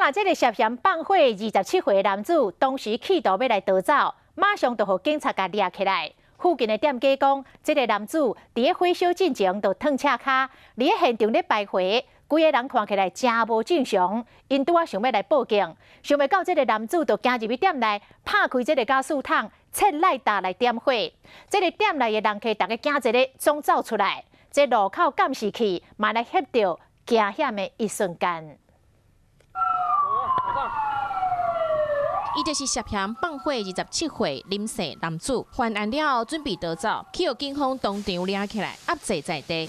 啊，這個涉嫌放火27歲的男子，當時企圖欲來逃走，馬上就予警察共掠起來。附近的店家講，這個男子佇咧火燒進前就褪赤跤，佇咧現場咧徘徊，規个人看起來誠無正常。𪜶拄仔想欲來報警，想袂到這個男子就行入去店內，拍開這個瓦斯桶，切賴達來點火。這個店內的人客逐家驚一个，總走出來。這路口監視器嘛來翕著驚險的一瞬間。伊就是涉嫌放火27歲林姓男子，犯案了後準備逃走，去予警方當場掠起來，押坐在地。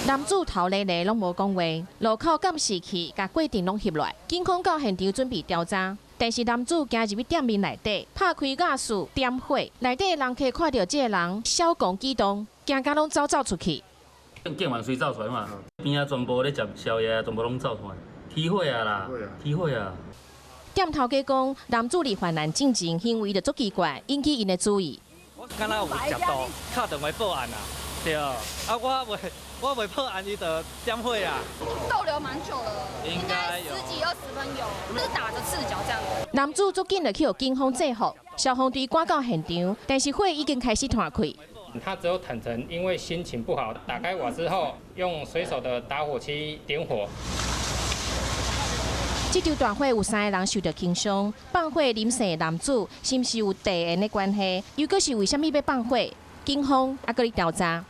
男子頭咧咧攏無講話，路口監視器共過程攏翕落來，警方到現場準備調查，但是男子行入去店面內底，拍開瓦斯點火，內底的人客看著這个人痟狂舉動，驚甲攏走走出去。警員隨走出來嘛，邊仔全部咧食宵夜，全部攏走出來，起火啊啦，起火啊！店頭家講，男子佇犯案進前行為就足奇怪，引起𪜶的注意。我敢若有接到敲電話報案啊，對，啊我未報案，伊就點火啊。逗留蠻久了，應該十幾二十分有，就是打著赤腳這樣。男子足緊就去予警方制服，消防隊趕到現場，但是火已經開始湠開。他只有坦承，因為心情不好，打開瓦斯後用隨手的打火機點火。這場大火有三个人受著輕傷，放火林姓男子是毋是有地緣的關係？又閣是為啥物欲放火？警方猶閣咧調查。